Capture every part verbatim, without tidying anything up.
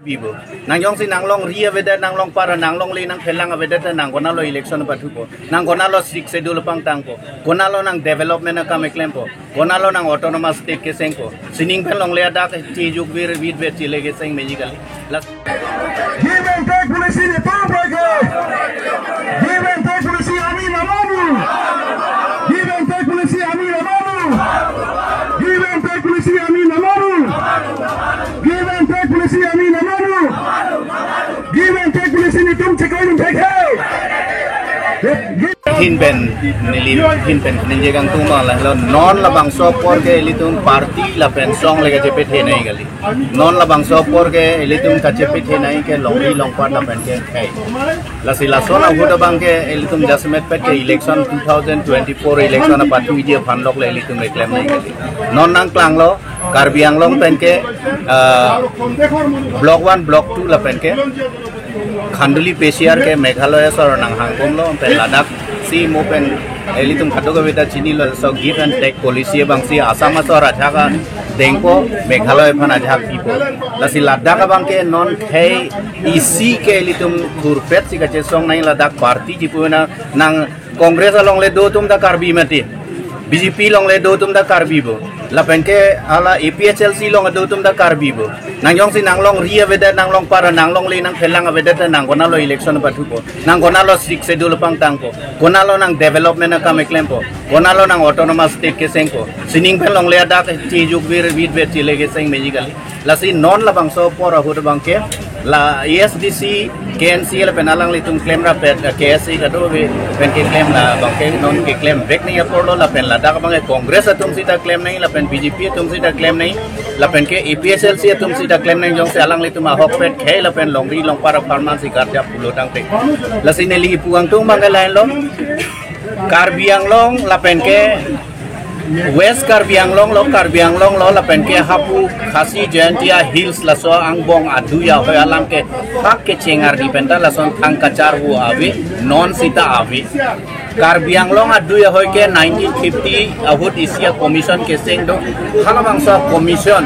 Bibo. Nang jongsi nang longri avedet, nang longpar, nang longle, nang phelang avedet, nang konatlo election pathupo. Nang konatlo Sixth Schedule pangtangpo. Konatlo nang development akam keklempo. Konatlo nang autonomous state kesengpo. Sining pen longle adak chejukvir, vitvet chele keseng meji kali. Las- Give and take policy netum paike. Give and take policy ami namanu. Give and take policy ami namanu. Give and take policy ami namanu. Give and take policy ami namanu. Give and take policy netum chekoi nung thek hai. Give Hin pen neli, hin pen neli jekang tuma lahelo, non labangso apor ke ilitum party lapen song le kachepethe nai kali. Non labangso apor ke ilitum kachepethe nai ke longri longpar lapen ke khei. Lasi lason ahut abang ke ilitum jasemet pet ke election two thousand twenty-four election apathu iji aphan lok le ilitum keklem nai kali. Non nangklanglo, Karbi Anglong pen ke, ah, Block one, Block two lapen ke Khanduli P C R ke Meghalaya asor nanghangkomlo, pen ladak si mo pen ilitum kadokave ta chinilo, laso give and take policy abang si Assam asor ajahak dengpo, Meghalaya aphan ajahak pipo. Lasi ladak abang ke non khei isi ke ilitum thurpet si kachesong nai, ladak party chipu na nang Congress along le do atum ta Karbi mati. B J P along le do atum ta Karbi bo. Lapen ke hala A P H L C along do atum ta Karbi bo. Nang jongsi nang longri avedet, nang longpar, nang longle, nang phelang avedet, nang konatlo election pathupo. Nang konatlo Sixth Schedule pangtangpo. Konatlo nang development akam keklempo. Konatlo nang autonomous state kesengpo. Sining pen longle adak chejukvir, vitvet chele keseng meji kali. Lasi non labangso apor ahut abang ke la A S D C, K N C lapen alanglitum klemrapet, K S A kadokave pen keklem, labang ke non keklem vek nai aporlo, lapen ladak abang ke Congress atum sita klem nai, lapen B J P atum sita klem nai, lapen ke A P H L C atum sita klem nai, jongsi alanglitum ahokpet khei lapen longri longpar apharman si karjap pulo tangte. Lasi neli ipu angtung abang ke lahenlo. Karbi Anglong lapen ke West Karbi Anglong lo, Karbi Anglong lo, lapen ke hapu Khasi Jaintia Hills laso angbong adui ahoi alam ke hak kecheng arni pen ta lason thang kacharvo ave, non sita ave. Karbi Anglong adui ahoi ke nineteen fifty ahut isi a-commission keseng do. Halabangso commission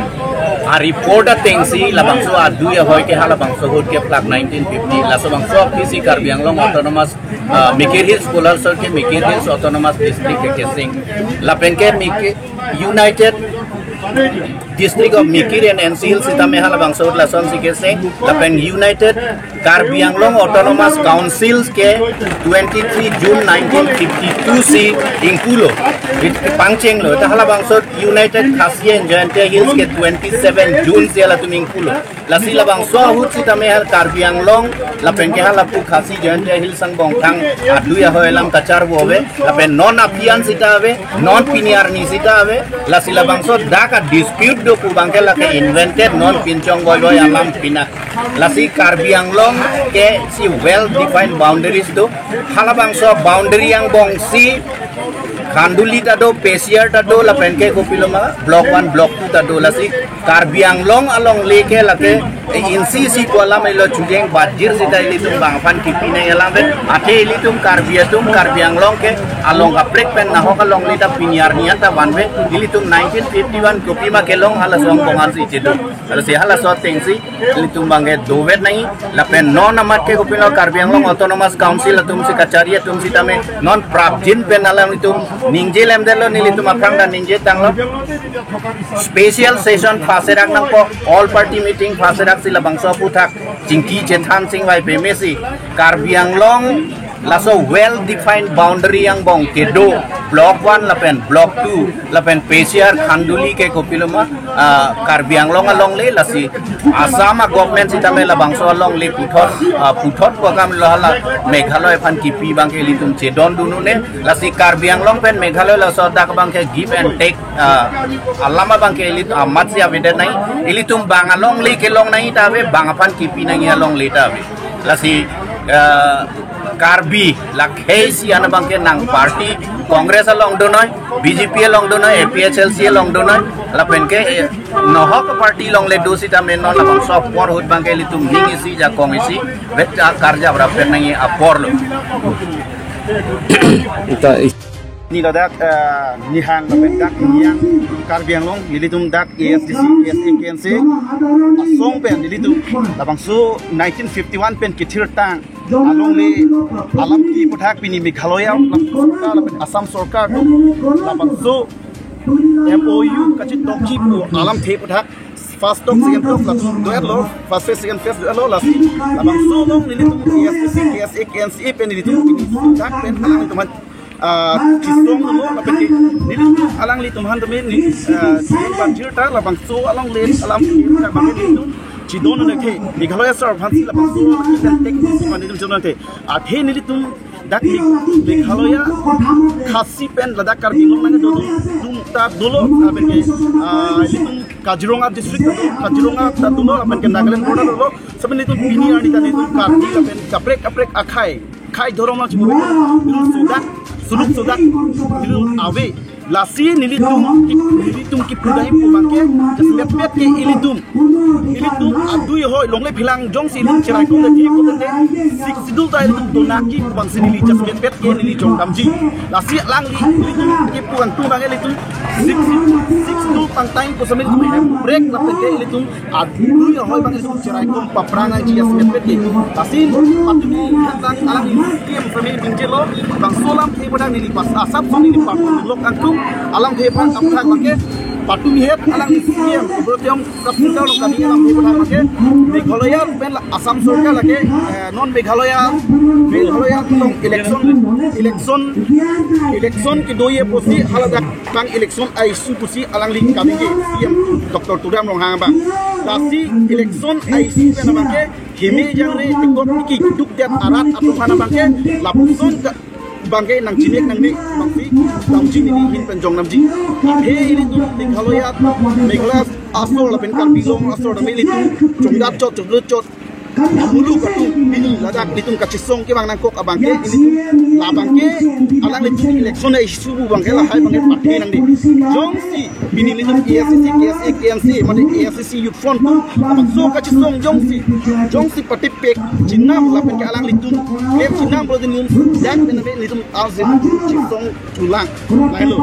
a-report atengsi labangso adui ahoi ke halabangso ahut keplak nineteen fifty. Laso bangso aphi si Karbi Anglong Autonomous, ah, Mikir Hills pu laso ke Mikir Hills Autonomous District ke keseng. Lapen ke Mikir United District of Mikir and N C Hills sitame halabangso ahut lasonsi keseng. Lapen United Karbi Anglong Autonomous Council ke twenty-three June nineteen fifty-two si ingpulo. Pangchenglo. Ta halabangso United Khasi and Jaintia Hills ke twenty-seven June si halatum ingpulo. Lasi labangso ahut sitame hal Karbi Anglong lapen ke halapu Khasi Jaintia Hills angbong thang adui ahoi alam kacharvo ave, lapen non aphi an sita ave, non pini arni sita ave. Lasi labangso dak a-dispute do pu abang ke lake invented, non pinchong goigoi alam pina. Lasi Karbi Anglong ke si well defined boundaries do. Halabangso boundary angbong si Khanduli ta do, P C R ta do, lapen ke kopiloma Block one, Block two ta do. Lasi Karbi Anglong alongle ke lake, eh, insi isi pu alam ilo chujeng bajir sita ilitum bang aphan kipi nai alam ave. Athe ilitum Karbi atum, Karbi Anglong ke along kaprek pen nahok alongle ta pini arni an ta vanve. Ilitum nineteen fifty-one kopima kelong halaso angbong an si chedo. Lasi halaso atengsi ilitum abang ke dovet nai, lapen non amat ke kopilo Karbi Anglong Autonomous Council atum si kachari atum sitame non prapjin pen alanglitum ningje lemdetlo, nelitum aphrang ta ningje tanglo. Special session phaserak nangpo, all party meeting phaserak si labangso aphuthak chingki chethan singvai pemesi Karbi Anglong laso well defined boundary angbong kedo Block one lapen Block two lapen P C R Khanduli ke kopiloma, ah, Karbi Anglong alongle, lasi Assam a-government sitame labangso alongle puthot, ah, puthot pu akam lo, hala Meghalaya aphan kipi abang ke ilitum chedondun un-e. Lasi Karbi Anglong pen Meghalaya laso dak abang ke give and take, ah, alam abang ke ilitum amatsi avedet nai. Ilitum bang alongle kelong nai ta ave, bang aphan kipi nangji alongle ta ave. Lasi, ah, Karbi la khei isi an abang ke nang party Congress along donoi, B J P along donoi, A P H L C along donoi, lapen ke, eh, nahok party along le do sitame non labangso apor ahut abang ke ilitum ning isi jakong isi vet ta karjap rapen nangji aporlo. Ita is- Pini ladak, eh, nihang lapen dak niang Karbi Anglong nelitum dak A S D C, K S A, K N C A asong pen nelitum labangso nineteen fifty-one pen kethirtang alongle alamthe aphuthak pini Meghalaya sorkar lapen Assam sorkar atum labangso M O U kachetongji pu alamthe aphuthak first talk, second talk latum do-etlo, first phase, second phase do-etlo, lasi labangso along nelitum A S D C, K S A, K N C A pen nelitum pini dak pen alanglitum aphan, ah, chisonglo, lapen ke nelitum alanglitum aphan tame ni, ah, chisong banjir ta labangso alongle alamthe aphuthak abang nelitum chidon nang ke Meghalaya sorkar aphansi labangso pen tek si nelitum chidon nang ke. Athe nelitum dak Me-, Meghalaya Khasi pen ladak Karbi Anglong nangdodun atum ta dolo, lapen ke, ah, nelitum Kaziranga district ta do, Kaziranga ta dolo, lapen ke Nagaland border dolo. Lapen nelitum pini arni ta nelitum Karbi lapen kaprek kaprek akhei, khei dhorom nangchimu, nelitum sodak, suluk sodak nelitum ave. Lasi nelitum ki, nelitum kipu dai pu abang ke, jasemet pet ke ilitum, ilitum adui ahoi longle phelang jongsi ilitum cheraikom le thik kote, Sixth Schedule ta ilitum donangji pu abangsi neli jasemet pet ke neli jongdamji. Lasi alangli ilitum kipu angtung abang ke ilitum Sixth, Sixth Schedule pangtang pu setame ilitum hem break lapen ke ilitum adui ahoi abang ilitum cheraikom paphrang nangji jasemet pet ke. Lasi patumi hetang alangli C M setame binchelo, bangso alamthe aphuthak neli pas asap so neli patum lok angtung alamthe aphuthak abang ke patumi het alangli C M Ibrahim Kapsunda lo kami alamthe aphuthak abang ke Meghalaya pen la Assam sorkar lake, eh, non Meghalaya, Meghalaya along election, election, election kedoji pusi haladak pang election a-issue pusi alangli kami ke C M Doctor Tuliram Ronghang abang. Lasi election a-issue pen abang ke himi jangre tikok iki dukdet arat atum aphan abang ke lapuson ka-, abang ke nangchinek nangne abangsi damji neli ahin pen jongdamji. Athe ilitum Meghalaya, Meghalaya asor lapen Karbi Anglong asor tame ilitum chongdat chot chot chot amulu katu pini ladak ilitum kachisong kevang nangkok abang ke ilitum labang ke alanglitum election a-issue pu abang ke lahai abang ke pathe nangne. Jongsi pini ilitum A S D C, K S A, K N C A, mate A S D C Youth Front atum labangso kachisong jongsi, jongsi patipek chinam lapen ke alanglitum klem chinam pulote nelitum dak pen ilitum alsi chisong thulang. Lailo.